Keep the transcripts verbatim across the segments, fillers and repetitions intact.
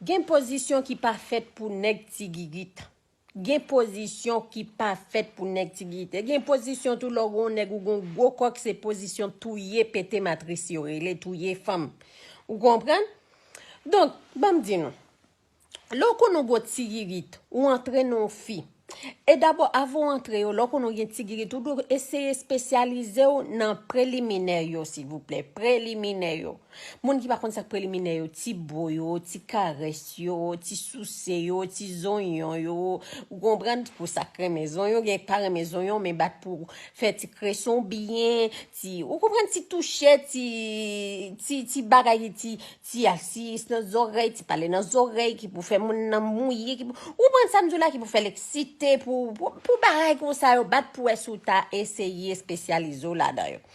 Gen pozisyon ki pa fèt pou nèg ti gigit. Gen pozisyon ki pa fèt pou nèg ti gigit. Gen pozisyon tou lè w gen yon nèg ou gen yon gwo kòk, se pozisyon touye pete matris yo rele, touye fanm. Ou konprann? Donk, ban m di nou, lè w konn yon gwo ti gigit, ou antre nan yon fi. E dabò, avan w antre yo, lè w konn ou gen ti gigit, ou dwe eseye espesyalize w nan preliminè yo, silvouplè. Preliminè yo. Moun ki pa konn sa k preliminè yo, ti bo yo, ti karès yo, ti souse yo, ti zonyon yo. Ou konprann? Pou sa k renmen zonyon, gen k pa renmen zonyon, men bat pou fè ti kreson byen, ti, ou konprann, ti touche, ti, ti, ti bagay, ti, ti asis nan zòrèy, ti pale nan zòrèy, ki pou fè moun nan mouye, ki pou, ou konprann sa m di w la, ki pou fè l eksite, pou, pou, pou bagay konsa yo, bat pou wè si w ta eseye espesyalize w ladan yo.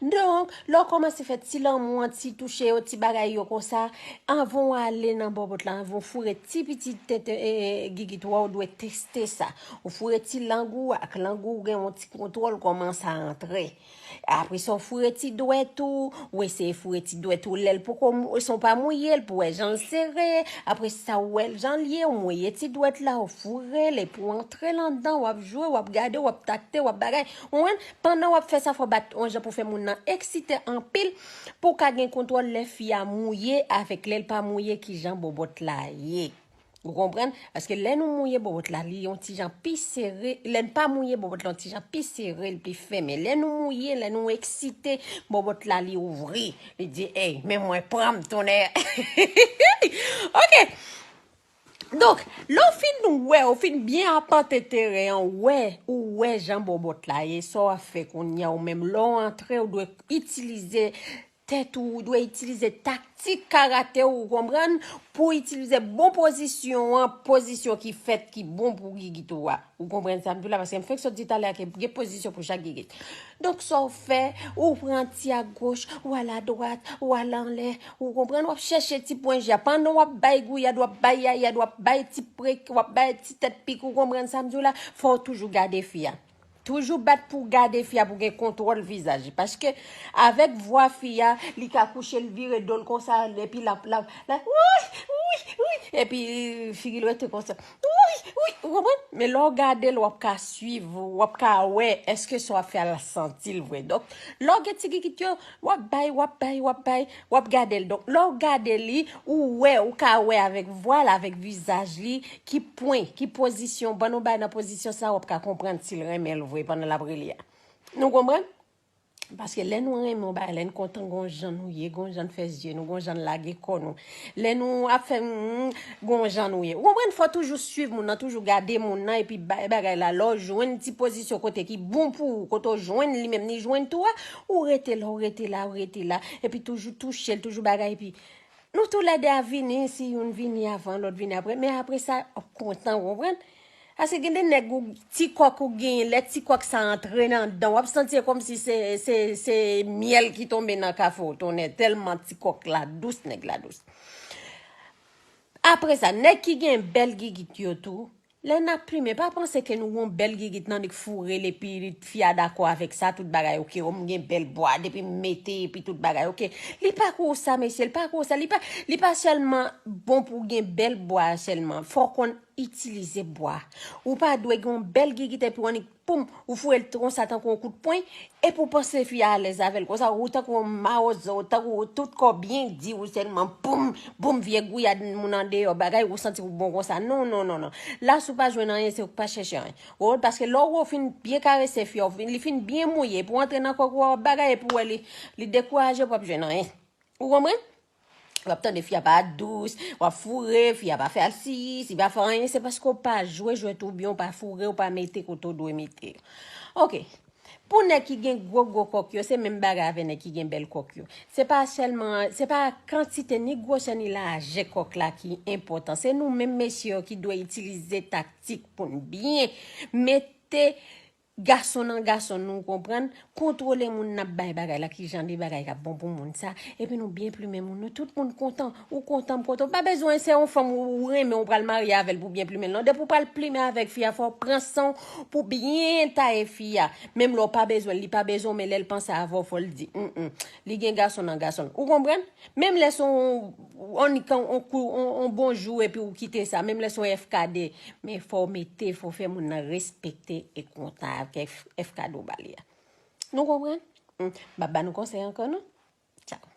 Donk, lè w kòmanse fè ti lanmou an, ti touche yo, ti bagay yo konsa, anvan w ale nan bòbòt la, anvan w foure ti piti tete, e, e, gigit ou a, ou dwe teste sa. Ou foure ti lang ou, ak lang ou gen yon ti kontwòl kòman sa antre. Apre sa, w foure ti dwèt ou, ou eseye foure ti dwèt ou lè l poko mou-, san w pa mouye l, pou wè jan l sere. Apre sa, w wè l jan l ye, w mouye ti dwèt la, w foure l, epi w antre l anndan, w ap jwe, w ap gade, w ap takte, w ap bagay. Ou konprann? Pandan w ap fè sa, fò w bat yon jan pou fè moun nan eksite anpil, pou w ka gen kontwòl lè fi a mouye avèk lè l pa mouye, kijan bòbòt la ye. Ou konprann? Paske lè nou mouye bòbòt la, li yon ti jan pi sere. Lè n pa mouye bòbòt la, yon ti jan pi sere, li pi fèmen. Lè nou mouye, lè nou eksite, bòbòt la, li ouvri. Li di, "Ey, men mwen pran m tonnè." Ok. Donk, lè w fin wè, w fin byen apante teren an, wè, ou wè jan bòbòt la ye, sa w ap fè kounye a, ou menm, lè w antre, ou dwe itilize tèt ou, ou dwe itilize taktik karate ou, ou konprann, pou itilize bon pozisyon an, pozisyon ki fèt, ki bon pou gigit ou a. Ou konprann sa m di w la, paske m fenk sot di talè a ke gen pozisyon pou chak gigit. Donk, sa w fè, ou pran ti agoch, ou al adwat, ou al anlè, ou konprann, w ap chèche ti pwen ji a. Pandan w ap bay gouyad, w ap bay yayad, w ap bay ti prek, w ap bay ti tèt pik, ou konprann sa m di w la, fò w toujou gade fi a. Toujou bat pou gade fi a pou gen kontwòl vizaj li. Paske avèk vwa fi a, li ka kouche, l vire do l konsa, epi l ap, l ap, l ap, wi, wi, wi, epi figi l rete konsa. Wi, wi, ou konprann? Men lè w gade l, w ap ka swiv, w ap ka wè èske sa w ap fè a l santi l vre. Donk, lè w gen ti gigit yo, w ap bay, w ap bay, w ap bay, w ap gade l. Donk, lè w gade li, ou wè, ou ka wè avèk vwa l, avèk vizaj li, ki pwen, ki pozisyon, ban nou bay nan pozisyon sa, w ap ka konprann si l renmen l vre pandan l ap rele a. Nou konprann? Paske lè nou renmen yon bagay, lè n kontan, gon jan nou ye, gon jan n fè zye nou, gon jan n lage kò nou. Lè nou ap fè, mm, gon jan nou ye. Ou konprann, fò toujou swiv moun nan, toujou gade moun nan, epi bay bagay la. Lè w jwenn ti pozisyon kote ki bon pou ou, kote w jwenn li menm, li jwenn tou a, ou rete la, ou rete la, ou rete la, epi toujou touche l, toujou bagay, epi nou toulède a vini, si youn vini avan, lòt vini apre, men apre sa, w ap kontan, ou konprann? Paske gen de nèg ou, ti kòk ou genyen, lè ti kòk sa antre nan dan, w ap santi kòmsi se, se, se myèl ki tonbe nan kafe w, tonnè, tèlman ti kòk la dous, nèg la dous. Apre sa, nèg ki gen bèl gigit yo tou, lè n ap plimen, pa panse ke nou gon bèl gigit nan, nou foure l epi fi a dakò avèk sa, tout bagay oke, o m gen bèl bwa, depi m mete, epi tout bagay oke. Li pa kou sa, mesye, li pa kou sa, li pa, li pa sèlman bon pou gen bèl bwa sèlman, fò w konn itilize bwa. Ou pa dwe gen yon bèl gigit epi w annik, poum, ou foure l konsa tankou yon kout pwen, epi w panse fi a alèz avè l konsa, ou tankou yon mawozò, ou tankou tout kò byen di, ou sèlman poum, poum, vye gouyad moun andeyò, bagay, ou santi w bon konsa. Non, non, non, non. La, si w pa jwenn anyen, se w k pa chèche anyen. Ou konprann? Paske lè w fin byen karese fi a, li fin byen mouye, epi w antre nan kòk ou a, w ap bagay, epi w wè li, li dekouraje, w p ap jwenn anyen. Ou konprann? W ap tande fi a pa dous, w ap foure, fi a pa fè al si, si pa fè anyen, se paske w pa jwe jwèt ou byen, w pa foure, w pa mete kote w dwe mete yo. Ok. Pou nèg ki gen gwo gwo kòk yo, se menm bagay avè nèg ki gen bèl kòk yo. Se pa sèlman, se pa kantite ni gwosè ni lajè kòk la ki enpòtan. Se nou menm mesye yo ki dwe itilize taktik pou n byen mete gason nan gason, nou konprann, kontwole moun n ap bay bagay la, ki jan de bagay k ap bon pou moun sa, epi nou byen plimen moun, nou tout moun kontan, ou kontan, m kontan, ou pa bezwen se yon fanm ou renmen, ou pral marye avè l pou byen plimen l, non, depi ou pral plimen avèk fi a, fò w pran san w pou byen taye fi a, menm lè w pa bezwen l, li pa bezwen w, men lè l panse avè w, fò l di, mm, mm, li gen gason nan gason, ou konprann? Menm lè se yon, on, on, on, on, on bonjou epi ou kite sa, menm lè se yon F K D, men fò w mete, fò w fè moun nan respekte e kontan avèk F K D ou ba li a. Nou konprann? M p ap ba nou konsèy ankò, non? Tchao.